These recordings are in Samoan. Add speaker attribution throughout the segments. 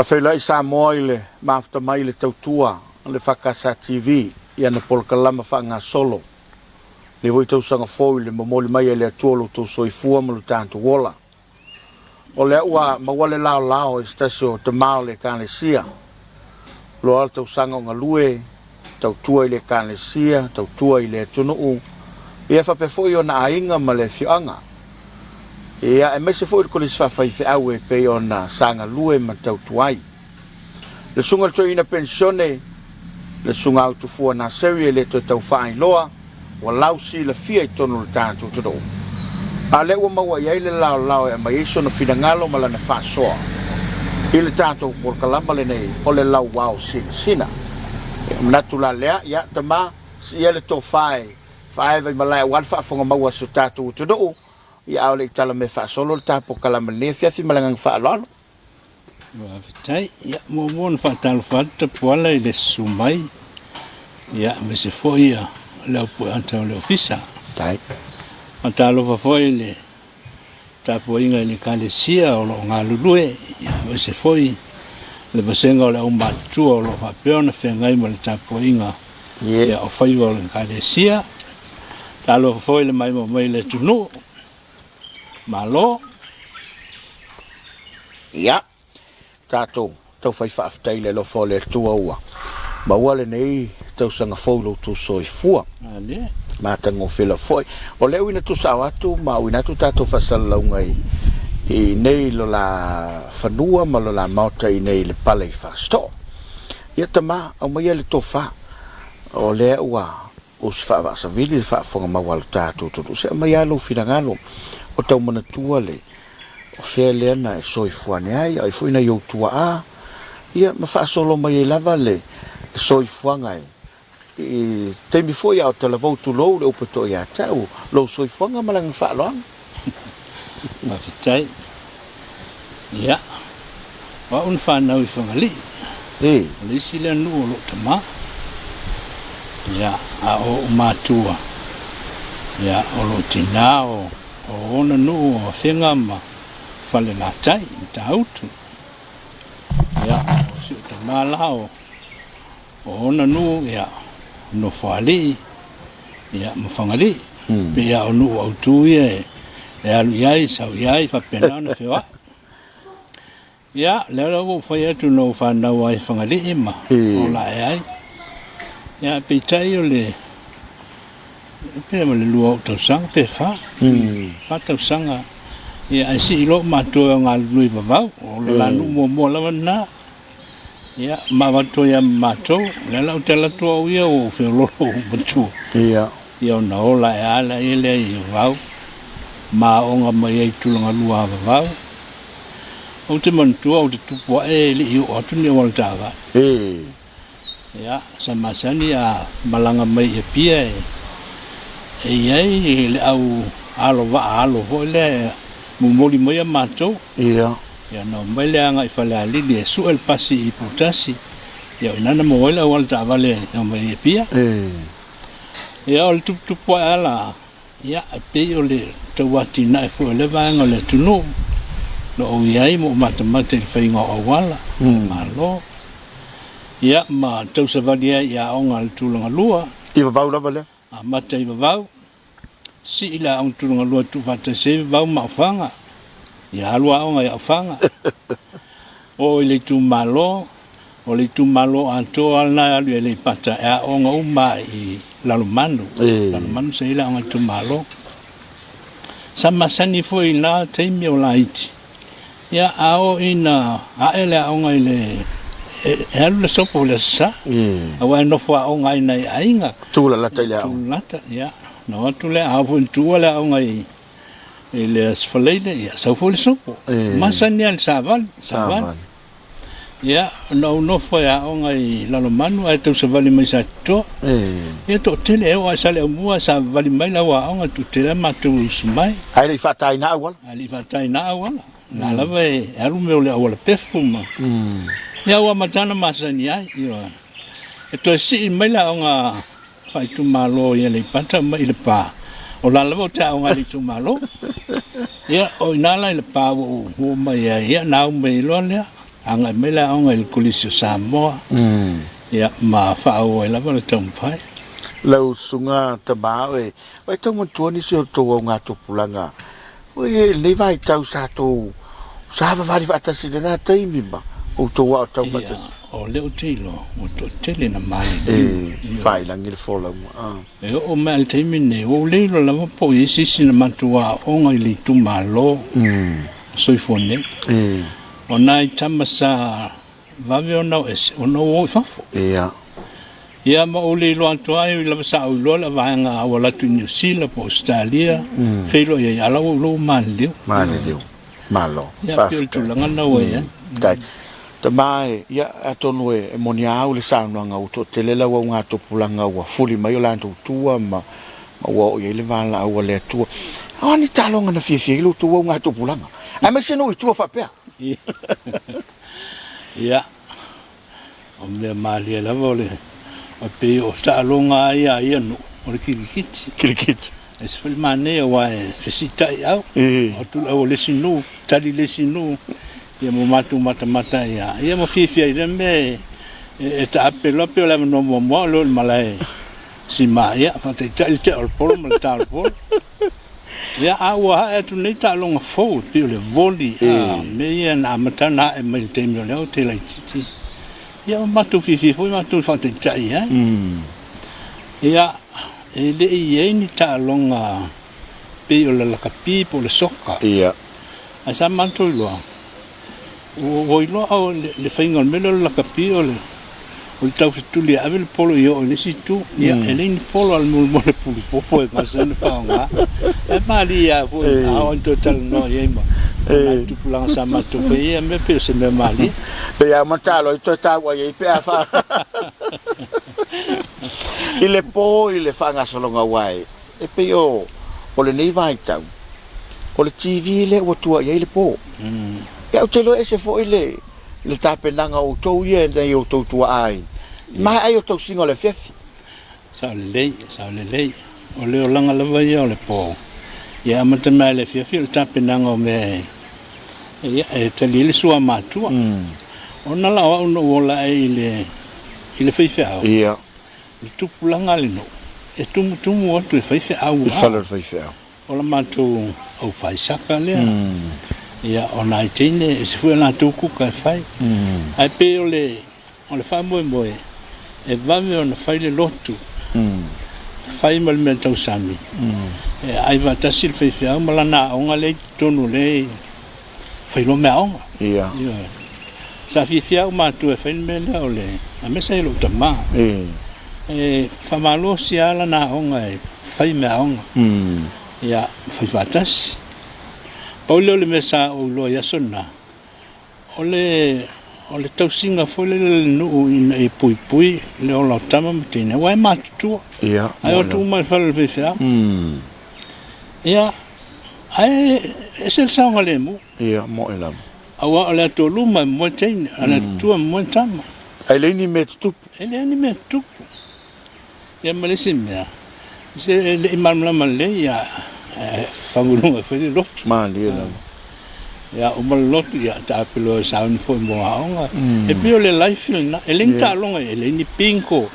Speaker 1: Faafeiloai Samoa i le mafuta mai i le tautua a le EFKS TV i ana polokalama faagasolo. Lenei foi tausaga fou i le momoli mai e le Atua o lo outou soifua ma lo tatou ola. O lea ua maua le laolao i se tasi o tama o le Ekalesia, loa le tausaga o galue, tautua i le Ekalesia, tautua i le atunuu, ia faapea foi ona aiga ma le afioaga. Ia, aemaise foi le Kolisi Faafaifeau e pei ona sa galue ma tautua ai. Le susuga i le toeaina penisione, le susuga Autufua Naseri e le toe tau faailoa, ua lausilafia i totonu o le tatou atunuu. A o lea ua maua i ai le laolao e aumai ai sona finagalo ma lana faasoa i le tatou polokalama lenei o le Lauao Sinasina. E manatu la lea, ia tama, siia le tofa e faaeva i malae aua le faafofoga maua a si o tatou atunuu, ia a o le i tala mea faasolo le ta polokalama i lenei afiafi ma le agaga faaaloalo.
Speaker 2: Faafetai. Ia, muamua ona faatalofa atu Tapuala i le susu mai, ia, aemaise foi ia le au pueata o le ofisa.
Speaker 1: Faafetai.
Speaker 2: Faatalofa foi i le tapuaiga i le Ekalesia o lo o galulue, ia, aemaise foi le vasega o le aumatutua o lo o faapea ona feagai ma le tapuaiga ia, o faiva o le Ekalesia. Talofa foi i le maimoa mai i le atunuu. Malo.
Speaker 1: Ia, tatou taufai faafetai i le alofa o le Atua ua maua lenei tausaga fou i lo outou soifua.
Speaker 2: Amen.
Speaker 1: Matagofie foi. O lea uina tusao atu ma uina atu tatou faasalalauga i i nei lo la fanua ma lo la maota i nei le pale i Fasitoo. Ia tama, aumaia le tofa. O lea ua Usi faavaasavili le faafofoga mau a lo tatou atunuu, se aumai lava lou finagalo o tau manatua le o fea lea na e soifua ane ai, a o ai foi nai ou tuaa, ia ma faasolo mai ai lava le soifuaga e i taimi foi a o talavou tulou le upu e to'a ia te au, lou soifuaga ma lana faaaloalo.
Speaker 2: Faafetai. Ia, o au na fanau i Fagalii.
Speaker 1: E.
Speaker 2: O le isi lea nuu o lou tama. Ia, a o ou matua, ia, o lou tina o, o ona nuu o Afega ma Falelatai, Matautu. Ia, o si ou tama la o O ona nuu, ia, o Nofoalii, ia, ma Fagalii. Pei lava o nuu autu ia e, e alu i ai, sau i ai, faapena ona feoai. Ia, lea la ua ou fai atu na ou fanau ai i Fagalii ma ola ae ai. Ia, peitai o le, pe ma le lua ou tausaga pe fa, fa tausaga. Ia, ae sii loa matou e galulue i Vavau. O le la nuu muamua lava lena. Ia, ma avatu ai lava ma matou. O lea la ou te alu atu au ia ua ou feoloolo ua ou matua.
Speaker 1: Ia.
Speaker 2: Ia ona ola ae lava lea lea i Vavau, ma aoga mai ai i Tulagalua a Vavau. Ou te manatua ou te tupu ae e le i oo atu ni auala taavale.
Speaker 1: Ee.
Speaker 2: Ia, sa masani a malaga mai i Apia e e i ai le au alo vaa alo foi lea e momoli mai a matou.
Speaker 1: Ia.
Speaker 2: Ia ona omai lea agai i Falealili e sue le pasi i Poutasi, ia o i ina na maua ai le auala taavale e omai ai i Apia. Ia o le tuputupu ae lava la, ia e pei o le tau atinae foi o lea vaega o le atunuu, na ou i ai ma ou matamata i le faiga o auala a le Malo, ia ma tausavali ai i aoga a le Tulagalua.
Speaker 1: I Vavau lava lea?
Speaker 2: Amata i Vavau, Sii le aoga tulaga lua tuufaatasi ai Vavau ma Ofaga. Ia alu aoga i Ofaga. Oo i le itumalo, o le itumalo atoa lava lena e alu i Aleipata e aoga uma i Lalomanu. Lalomanu sa i ai le aoga itumalo. Sa masani foi i na taimi o laiti, Ia, a oo ina ae le aoga i le, e alu le sopo i le Aso Sa, aua e nofo aoga ai nai aiga.
Speaker 1: Tulalata i le aoga.
Speaker 2: Tulalata, ia. Na o atu lea, a oo foi ina tuua le aoga i le Aso Faraile, ia, sau foi le sopo. Masani lava i le savali, savali. Ia, na ou nofo e aoga i Lalomanu ae tausavali mai Satitoa. Ia, toatele, e oo lava i Saleaaumua e savavali mai le au aoga, toatele lava matou e usu mai.
Speaker 1: Ae le i faataina auala?
Speaker 2: Ae le i faataina auala. O la lava e alu mea o le auala pefu ma... Ia, ua amata ona masani ai. Ioe. E toe sii mai le aoga faaitumalo i Aleipata ma i Lepa. O la lava ou te aoga i le itumalo. Ia, o i ina la i Lepa ua ou oo mai ai, ia, na au mai ai loa lea. Agai mai le aoga i le Kolisi o Samoa, ia, ma faaauau ai lava le taumafai.
Speaker 1: Lau Susuga Tama, e tau manatua nisi o tou augatupulaga Oi e lenei vaitau sa tou savavali faatasi i lena taimi ma outou aotau faatasi.
Speaker 2: Ia, o lea ou te iloa ua toatele na maliliu.
Speaker 1: E, faailagi le folauga. Ah.
Speaker 2: E oo mai i le taimi lenei, ua ou le iloa lava po o i ai se isi na matou aoga i le itumalo o soifua nei.
Speaker 1: E.
Speaker 2: O nai tama sa vave ona o ese, ona ua o i fafo.
Speaker 1: Ia.
Speaker 2: Ia ma ou le iloa atu ai, oi lava sa ou iloa le vaega auala atu i Niu Sila po o Ausetalia, feiloai ai, a la ua ou iloa ua maliliu.
Speaker 1: Maliliu. Malo.
Speaker 2: Ia, pei o le tulaga lena ua i ai.
Speaker 1: Faafetai. Tama e, ia, atonu e moni a au le saunoaga ua toatele lau augatupulaga ua fuli mai o latou tua ma, ma ua oo i ai le valaau a le Atua. O a ni taaloga na fiafia ai lo outou augatupulaga, aemaise nuu i tua faapea?
Speaker 2: Ia, O mea malie lava o le pei o taaloga a ia a ia nuu, o le kilikiti.
Speaker 1: Kilikiti.
Speaker 2: Ese foi le manaia aua e fesiitai au. O atu le au o le isi nuu, tali le isi nuu, ia ma matou matamata ia, ia ma fiafia i lea mea e taape loa pei o le avanoa muamua o lea o le malae sima, ia faataitai le tea o le polo ma le ta o le polo. Ia, a ua ae atu nei taaloga fou e pei o le voli, a mea ia na amata ona ae mai i le taimi o lea ou te laitiiti. Ia, ua matou fiafia foi matou i faataitai i ai. Ia, e le i i ai ni taaloga pei o le lakapi po o le soka. Ae sa matou iloa, Ua iloa au le faiga o le mea lea o le lakapi o le taufetuli e ave le polo ia oo i le isi itu. Ia, e leai ni polo a le mo le pulupopo e masani ona faaaoga. Ae malie lava foi a oo ina toe talanoa i ai ma nai tupulaga sa matou faia ia mea, pei o se mea malie.
Speaker 1: Pei lava ma talo ai toe taua i ai pe a fa i le po i le faagasologa aua e pei o lenei vaitau o le TV lea ua tua i ai le po. Ia ou te iloa e ese foi le le tapenaga o outou ia e nai outou tuaa i maea ai o tausiga o le afiafi.
Speaker 2: Sao lelei, sao lelei. O le olaga lava ia o le po, ia amata mai lava i le afiafi o le tapenaga o mea e, ia, e tali ai le sua matua. Ona la o au na ou ola ai i le, i le faifeau.
Speaker 1: Ia.
Speaker 2: Le tupulaga a le nuu, e tumutumu atu e fai feau.
Speaker 1: I le fale o le faifeau.
Speaker 2: O la matou au faisaka lea. Ia, o nai teine, ese foi a latou kuka e fai. Ae pei o le, o le faamoemoe, e vave ona fai le lotu, fai ma le mea tausami, e aai faatasi le faifeau ma lana aoga lea i totonu o lea fai loa meaaoga.
Speaker 1: Ia.
Speaker 2: Ioe. Sa fiafia au matua e fai le mea lea o le, aemaise ai lou tama. E faamalosi lava lana aoga e fai meaaoga. Ia, fai faatasi. Pau lea o le mea sa ou iloa i aso na, o le, o le tausiga foi lele o le nuu ina ia puipui le ola o tama ma teine, aua e matutua.
Speaker 1: Ia.
Speaker 2: Ae o atu uma i le fale o le faifeau. Ia, ae ese le saogalemu.
Speaker 1: Ia, moe lava.
Speaker 2: Aua o le atoa luma e moe teine, a o le atotua e moe tama.
Speaker 1: Ae leai ni mea tutupu.
Speaker 2: E leai ni mea tutupu. Ia ma le isi mea, se e le i malamalama lelei, ia, e fagu i luga e fai le lotu.
Speaker 1: Malie lava.
Speaker 2: Ia, uma le lotu, ia, taape loa e sauni foi mo aoga. E pei o le life lena. E leai ni taaloga, e leai ni bingo,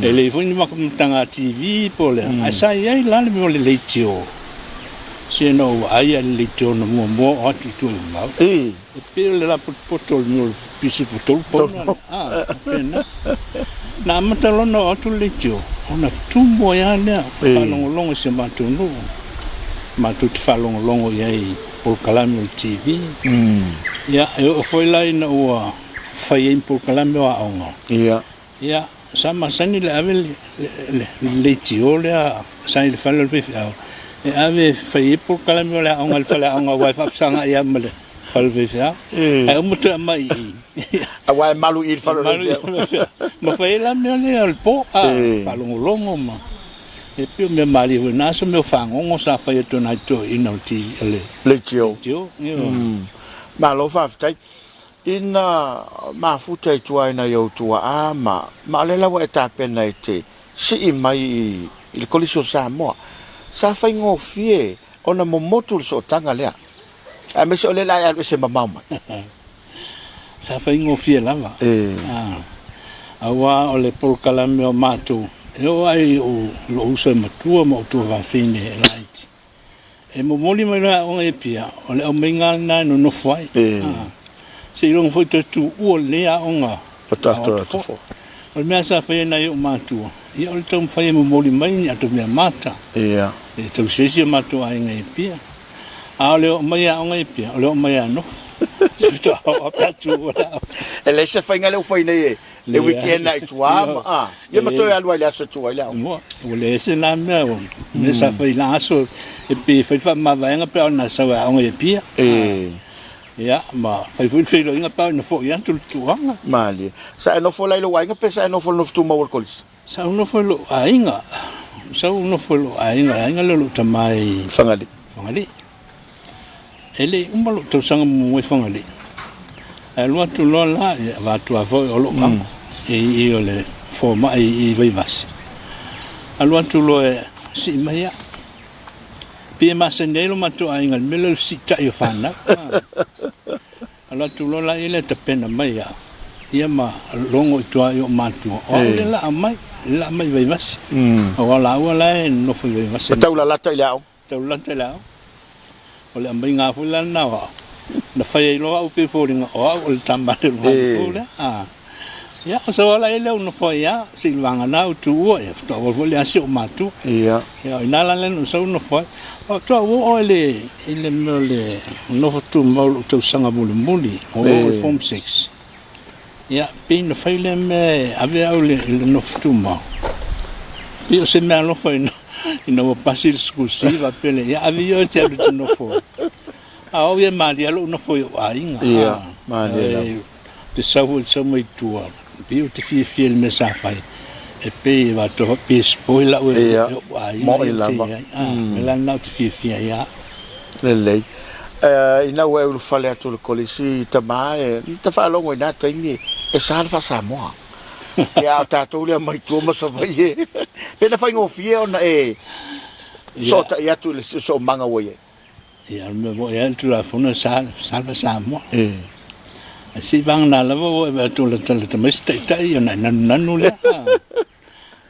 Speaker 2: e leai foi ni mataga TV po o le a, ae sa i ai la le mea o le leitio. Se na ou vaai lava i le leitio na muamua oo atu i tua i Vavau. E pei o le lapotopoto o le mea o le pisipo tolu pauna, a, faapena. Na amata loa ona oo atu le leitio, ona tumu ai lava lea, faalogologo i si o matou nuu. Matou te faalogologo i ai i polokalame o le TV. Ia, e oo foi la ina ua fai ai ma polokalame o aoga. Ia, sa masani le ave le leitio lea sa i le fale o le faifeau, e ave e fai ai polokalame o le aoga i le faleaoga aua e faafesagai lava ma le fale o le faifeau. Ae uma toe aumai i
Speaker 1: i. Aua e malu i i le fale o le faifeau.
Speaker 2: Ma fai ai la mea lea o le po, faalogologo ma e pei o mea malie foi na, se mea o fagogo sa fai atu e nai toeaiina o le
Speaker 1: leitio. Malo faafetai. Ina mafuta i tua i nai ou tuaa ma ma o lea la ua e tapena e te sii mai i le Kolisi o Samoa, sa faigofie ona momotu le sootaga lea, aemaise o lea la e alu ese mamao mai.
Speaker 2: Sa faigofie lava. Aua o le polokalame o matou, e oo lava i lou uso e matua ma ou tuafafine e laiti, e momoli mai loa e aoga i Apia, o le aumaiga lava lena e nonofo ai. Seiloga foi toe tuua lenei aoga
Speaker 1: o atu foi.
Speaker 2: O le mea sa faia e nai ou matua, ia o le taumafai e momoli mai ni atomeamata e tausi ai si o matou aiga i Apia. A o le oo mai e aoga i Apia, o le oo mai lava e nofo. Se faatoa oo lava pe a tuua le aoga.
Speaker 1: E leai se faiga lea ua fai nei e weekend lava i tua ma, a, ia ma toe alu lava i le aso e tuu ai le aoga.
Speaker 2: Ua leai se la mea, o mea sa fai i la aso, e pei e fai le faamavaega pe a oo ina sau e aoga i Apia. Ia, ma fai foi le feiloaiga pe a oo ina foi atu le tuuaga.
Speaker 1: Malie. Sa e nofo la i lou aiga pe sa e nofo i le nofo tumau o le kolisi?
Speaker 2: Sa ou nofo i lou aiga. Sa ou nofo i lou aiga, le aiga lea o lou tama i
Speaker 1: Fagalii.
Speaker 2: Fagalii. E le i uma lou tausaga muamua i Fagalii. Ae alu atu loa la, ia avatu lava foi o lou amo i i o le fomai i Vaivase. Alu atu loa e sii mai au. Pei e masani ai lo matou aiga i le mea lea o le fesiitai o fanau. Alu atu loa la ia tapena mai au, ia ma logo i tua i ou matua, o au lea la aumai, lea la aumai i Vaivase. Aua o laua la e nonofo i Vaivase.
Speaker 1: Ma taulalata i le aoga.
Speaker 2: Taulalata i le aoga. O le aumaiga lava foi la lena o au, na fai ai loa au pei e foliga o au o le tama a le ulugalufou lea. Ia, o sau lava la lea ou nofo ai lava, seivagana ou tuua, ia faatoa ou alu foi lea asi ou matua.
Speaker 1: Ia.
Speaker 2: Ia, o ina la lea na ou sau nofo ai. Faatoa ou oo i le, i le mea o le nofo tumau i lou tausaga mulimuli, ou oo i le Form 6. Ia, pei na fai lea mea e ave au i le nofo tumau. Pei o se mea alofa ina, ina ua pasi le School C, faapea lea, ia ave ia oe e te alu e te nofo ai. A o au ia e malie lava lou nofo i ou aiga.
Speaker 1: Ia, malie lava.
Speaker 2: Te sau foi te sau mai tua, pei ou te fiafia i le mea sa fai, e pei e avatu pei e spoil au e ou aiga
Speaker 1: Moi lava.
Speaker 2: A, mea la lena ou te fiafia ai lava.
Speaker 1: Lelei. Ina ua e ulufale atu i le kolisi, tama e, ta faalogo i na taimi e sa le faa-Samoa. Ia, a o tatou lea mai tua ma Savaii e, pe na faigofie ona e sootai atu i le siosiomaga ua i ai.
Speaker 2: Ia, o le mea foi lava le Tulafono e sa, sa le Samoa. Ae se i vagana lava ua e vaai atu o latalata mai se taitai ona e nanunanu lea.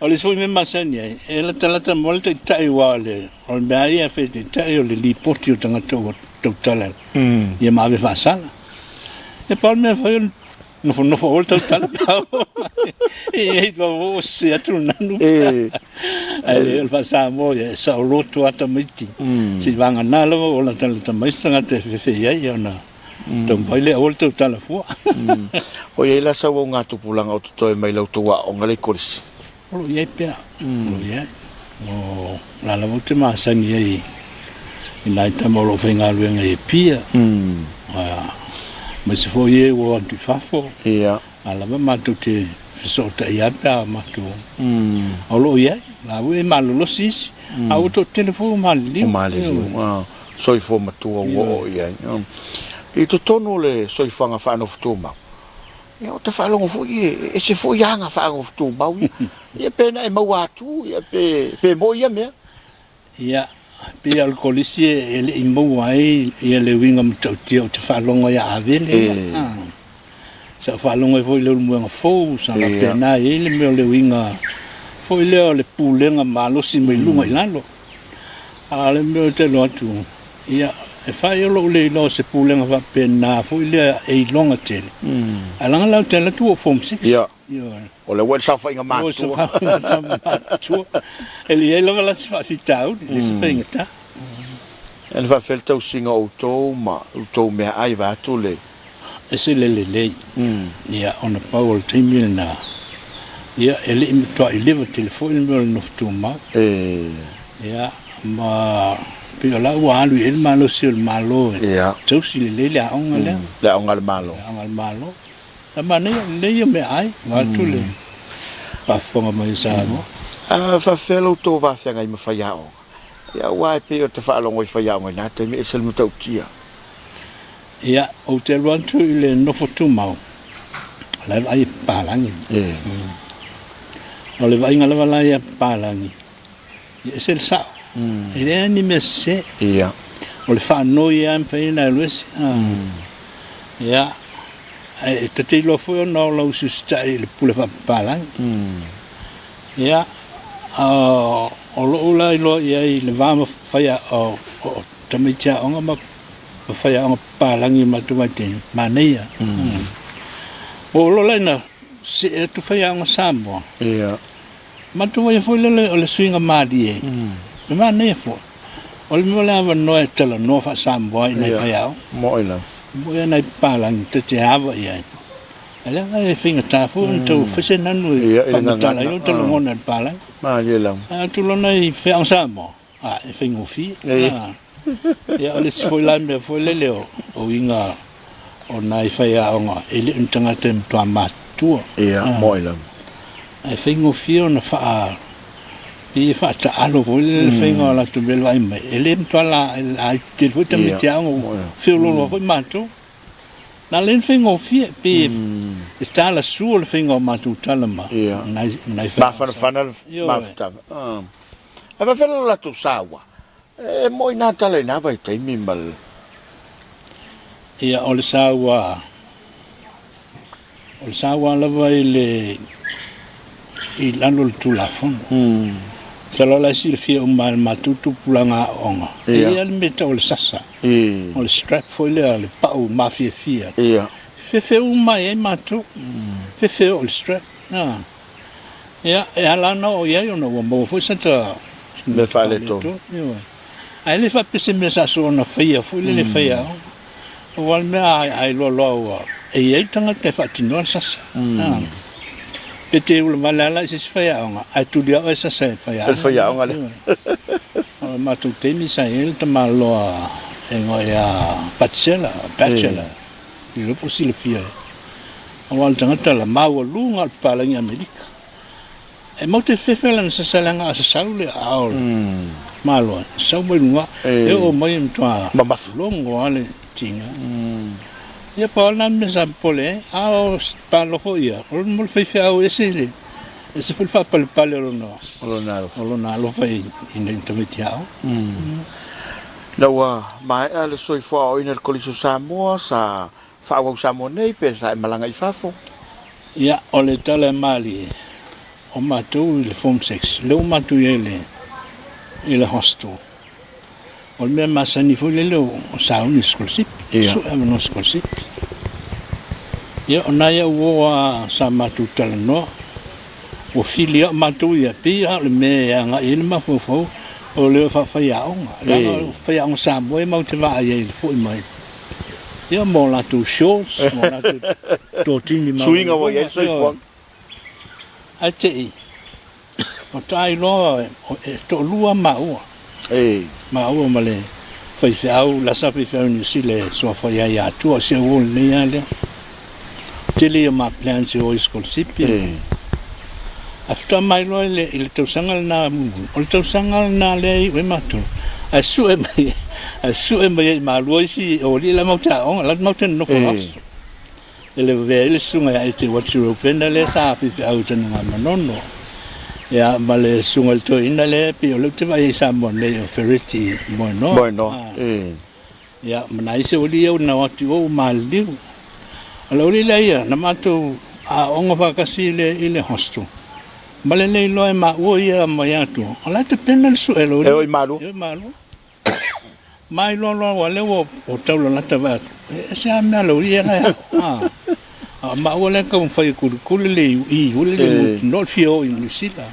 Speaker 2: O le isi foi mea masani ai, e latalata mo le taitai aua o le, o le mea lava ia e fai e taitai o le lipoti o tagata ua tautala ia ma ave faasala. E pau le mea e fai o le Nofonofo aua le tautala pe a oo mai. E i ai loa ua sese atu le nanu. Ae le o le faa-Samoa ia e saoloto lava tamaiti. Seivagana lava ua latalata mai se tagata e fefe i ai ona taumafai lea aua le tautala fua.
Speaker 1: O i ai la sau augatupulaga o totoe mai la outou aoga lea i Kolisi?
Speaker 2: O lo o i ai pea, o lo o i ai. O la lava ou te masani ai i nai tama o lo o faigaluega i Apia, aemaise foi e ua o atu i fafo. A lava matou te fesootai lava pe a matou. O lo o i ai, la foi e malolosi isi, a ua toatele foi ua maliliu.
Speaker 1: Ua maliliu, soifua matua ua oo i ai. I totonu o le soifuaga faanofotumau, Ia, ou te faalogo foi e ese foi aga faanofotumau ia. Ia pe na e maua atu, ia pe, pe moi ia mea.
Speaker 2: Ia, pei o le kolisi e le i maua ai ia le uiga matautia ou te faalogo ia Avele ia. E. Sa ou faalogo ai foi i le Ulumuega Fou, sa faapena e i ai le mea o le uiga foi lea o le pulega malosi mai luga i lalo. A o le mea ou te iloa atu, Ia, e fai o lou le iloa o se pulega faapena foi lea e iloga tele. Ae leaga la ou te alu atu ua ou Form 6.
Speaker 1: Ia. Ioe. O lea ua i le saofaiga matua. Ua i le
Speaker 2: saofaiga matua. E leai lava la se faafitauli, leai se faigata.
Speaker 1: E faafefea le tausiga o outou ma outou meaai vaeatu le.
Speaker 2: Ese le lelei. Ia, ona pau o le taimi lena, ia, e le i matuai leva tele foi le mea o le nofo tumau. Ia, ma pei o la ua alu i ai le malosi o le Malo e tausi lelei le aoga lea.
Speaker 1: Le aoga a le Malo.
Speaker 2: Le aoga a le Malo. A manaia, lelei ia meaai, vaeatu le faafofoga mai a Samoa.
Speaker 1: A faafefea lo outou va feagai ma faiaoga? Ia, aua e pei o te faalogo i faiaoga i na taimi, e ese le matautia.
Speaker 2: Ia, ou te alu atu i le nofo tumau, o la e vaai e papalagi. O le vaaiga lava la ia papalagi, ia ese le sao. E leai ni mea sese. O le faanoi lava e mafai ona alu ese. Ia, Ae ta te iloa foi ona o lau usiusitai i le pule faapapalagi. Ia, o lou la iloa i ai i le va ma faia o tamaiti aoga ma faiaoga papalagi i matou vaitaimi, manaia. Ua ou iloa la ina see atu faiaoga Samoa, matou vaai foi lele o le suiga malie, e manaia foi. O le mea o le avanoa e talanoa faa-Samoa i nai faiaoga.
Speaker 1: Moe lava.
Speaker 2: Moe nai papalagi ta te ava i ai. Ae leaga e faigata foi ona tau fai se nanu e faamatala ai lou lagona i le palagi.
Speaker 1: Malie lava.
Speaker 2: Ae tulona i faiaoga Samoa, a e faigofie. Ia o le isi foi la mea foi lele o uiga o nai faiaoga e le o ni tagata e matua matutua.
Speaker 1: Ia, moe lava.
Speaker 2: Ae faigofie ona faa pei e faataalo foi lele le faiga o latou mea i le vaai mai, e le matua laiti tele foi tamaiti aoga, ua feoloolo foi matou. Na ala ai ona faigofie, pei e talasua le faiga o matou tala ma nai faiaoga.
Speaker 1: Mafanafana le mafutaga. Ae faafefea lo latou saua? E moi nā tala i nā vaitaimi ma le...
Speaker 2: Ia, o le saua, o le saua lava i le i lalo o le Tulafono. Masalo o la e silafia uma e le matou tupulaga aoaoga, e i ai lava le mea e tau o le sasa, o le strap foi lea, le pau mafiafia. Fefe uma ai ai matou, fefe oo i le strap. Ia, e ala ona oo i ai ona ua maua foi sata
Speaker 1: mea faaletonu.
Speaker 2: Ioe. Ae le faapea se mea sa soona faia foi lele faiaoga. Aua le mea a iloa loa ua e i ai tagata e faatinoa le sasa. Pe te ula vale lava la i se isi faiaoga, ae tuli lava oe e sasa e le faiaoga.
Speaker 1: E le faiaoga lea.
Speaker 2: O le matou taimi sa i ai le tamaloa e igoa ia Patsela, Batchelor. Le iloa po o silafia e aua o le tagata la maualuga o le papalagi Amerika. E matou te fefe lana sasa leaga a sasau le aao o le Malo, e sau mai luga, e oo mai e matua logo lava le tiga. Ia pau lava lena mea sa popole ai, a o palo foi ia, o le faifeau e ese le ese foi le faapalepale o lona alofa i nai tamaiti aoga.
Speaker 1: Ina ua maea le soifua aoaoina i le Kolisi o Samoa, sa faaauau Samoa nei pe sa e malaga i fafo?
Speaker 2: Ia, o le tala e malie, o matou i le Form Six, lea ua matou i ai i le hostel, o le mea masani foi lele o sauni sikolasipi, sue avanoa sikolasipi. Ia, o nai au uo lava sa matou talanoa, Ua fili au matou ia, pei lava o le mea e agai i ai le mafaufau o le faafaiaoga. Leaga o faiaoga Samoa e matou te vaai ai i le foi mai. Ia ma o latou shorts, ma o latou totini
Speaker 1: maualuluga. Suiga ua i ai le soifuaga.
Speaker 2: Ae te i, faatoa iloa e toalua maua. Maua ma le faifeau, la sa faifeau i Niu Sila e suafa i ai ia Atua, o si au uo lenei lava lea. Tele ia ma plans e o i sikolasipi. Ae faatoa mailoa i le tausaga lena mulimuli, o le tausaga lena lea e iu ai matou, ae sue mai, ae sue mai ai i Malua isi o alii la e matou te aooga, la matou te nonofo i hostel. E le vavea ai le susuga ia Ete Watson Reupena lea sa faifeau i Tanugamanono, ia ma le susuga i le toeaina lea pei o lea ou te vaai ai i Samoa nei o Fereti Moenoa.
Speaker 1: Moenoa,
Speaker 2: Ia, ma nai isi aualii ia na o atu i o ua maliliu. O le aualii lea ia, na matou aooga faatasi i le hostel, ma le le iloa e maua ia mai Atua, o la e tapena le sue e le aualii.
Speaker 1: E o i Malua.
Speaker 2: E o i Malua. Ma iloa loa aua o lea ua tau lalata vae atu, e ese lava mea a le aualii ia la e ao. A o maua lea e taumafai e kulikuli le iuli le mautinoa le fia o i Niu Sila.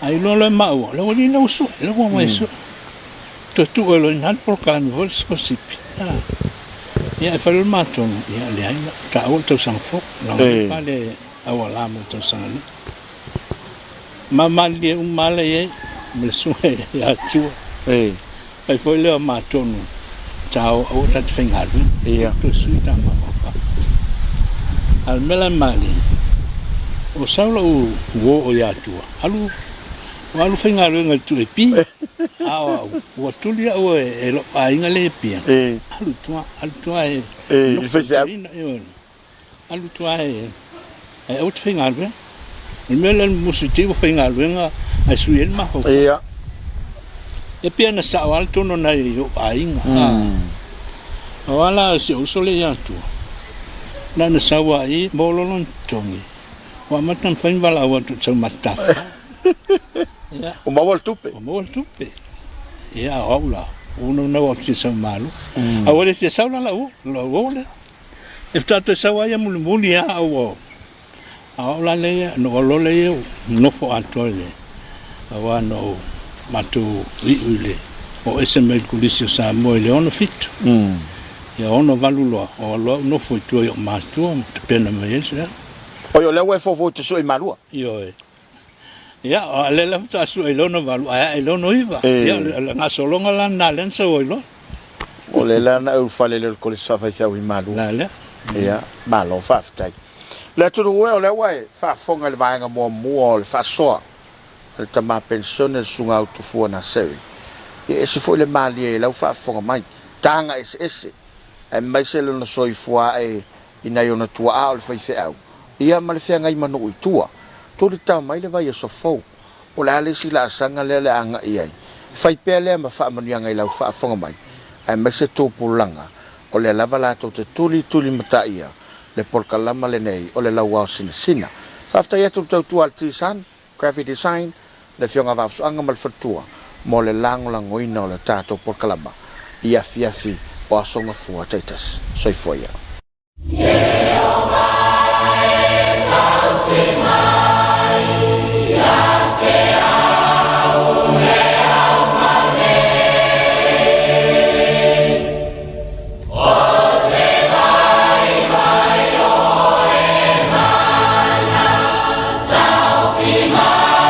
Speaker 2: Ae iloa loa e maua, le aualii lea ua sue, lea ua omai e sue. Toe tuu ai loa i ina le polokalame foi le sikolasipi. Ia e fai loa le matou, ia leai, taua le tausaga fou, leaga o lea pa le auala mo le tausaga nei. Ma malilie uma lava la i ai ma le susuga ia Atua. Fai foi lea o matou no tao aua ta te faigaluega.
Speaker 1: Ia.
Speaker 2: Toe sui ta mafaufau. A o le mea la e malie, o sau lou uo o ia Atua, alu, ua alu faigaluega i le 2AP, a o au, ua tuli au e lou aiga lea i Apia, alu i tua, alu i tua e
Speaker 1: nofo
Speaker 2: i toeaina. Alu i tua ae aua te faigaluega. O le mea lea musu te i ua faigaluega ae sui ai le mafaufau.
Speaker 1: Ia.
Speaker 2: E pei ona sao lava le tonu nai ou aiga. O a la si ou uso lea ia Atua. Na ona sau lava i i, maua loa lona totogi, ua amata ona fai ni valaau atu i Taumata. Ia.
Speaker 1: Ua maua le tupe.
Speaker 2: Ua maua le tupe. Ia, a o au la, ua ou naunau lava ou te fia sau i Malua. A ua le fia sau la lau uo lea. E faatoa toe sau lava ia mulimuli lava a ua A o au la lea, na ou alu loa lea ou nofo atoa i le, aua na ou matou iu i le oo ese mai le Kolisi o Samoa i le 67. Ia 68 loa, ou alu loa ou nofo i tua i ou matua ma tapena mai ai se.
Speaker 1: Oi, o lea ua e fofo e te sue i Malua?
Speaker 2: Ioe. Ia, o lea la faatoa sue i le 68 ae ae i le 69. Ia, o le gasologa la lena lea na sau ai loa.
Speaker 1: O lea la na e ulufale lea o le Kolisi Faafaifeau i Malua.
Speaker 2: La lea.
Speaker 1: Ia, malo faafetai. Le atunuu e, o lea ua e faafofoga i le vaega muamua o le faasoa a le tama penisione le Susuga Autufua Naseri. Ia e ese foi le malie i lau faafofoga mai, taga eseese, aemaise lona soifua ae i nai ona tuaa o le faifeau, ia ma le feagai ma nuu i tua. Tuli tao mai le vaiaso fou. Po o le a le isi laasaga lea o le a agai i ai. Fai pea lea ma faamanuiaga i lau faafofoga mai, aemaise tupulaga, o lea lava latou te tulitulimataia le polokalama lenei o le Lauao Sinasina. Faafetai atu i le tautua a le T-Sun, Graphic Design, le Afioga Vaafusuaga ma le Faletua mo le lagolagoina o le tatou polokalama i afiafi o Aso Gafua taitasi. Soifua ia.